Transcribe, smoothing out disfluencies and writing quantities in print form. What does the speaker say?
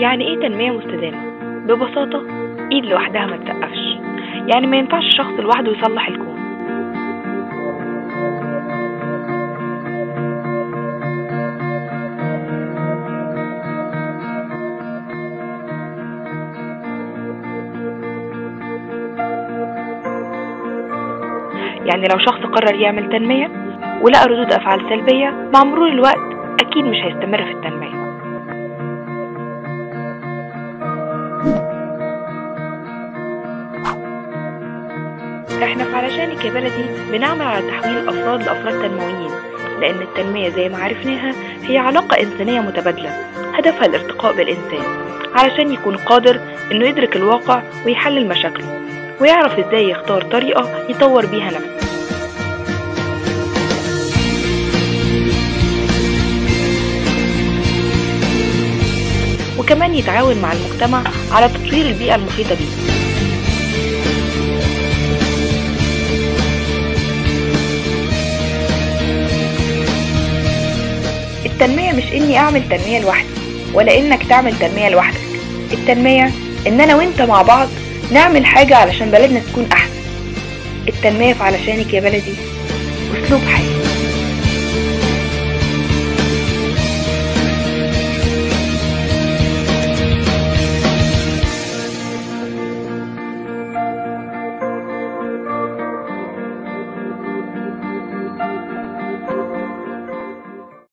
يعني ايه تنمية مستدامة؟ ببساطة ايد لوحدها ما تسقفش، يعني ما ينفعش شخص لوحده يصلح الكون. يعني لو شخص قرر يعمل تنمية ولقى ردود أفعال سلبية مع مرور الوقت أكيد مش هيستمر في التنمية. احنا في علشانك يا بلدي بنعمل على تحويل الأفراد لأفراد تنمويين، لأن التنمية زي ما عرفناها هي علاقة إنسانية متبادلة هدفها الارتقاء بالإنسان علشان يكون قادر إنه يدرك الواقع ويحلل مشاكله ويعرف إزاي يختار طريقة يطور بيها نفسه. وكمان يتعاون مع المجتمع على تطوير البيئة المحيطة بيه. التنمية مش إني أعمل تنمية لوحدي ولا إنك تعمل تنمية لوحدك، التنمية إن أنا وإنت مع بعض نعمل حاجة علشان بلدنا تكون أحسن. التنمية في علشانك يا بلدي أسلوب حياة.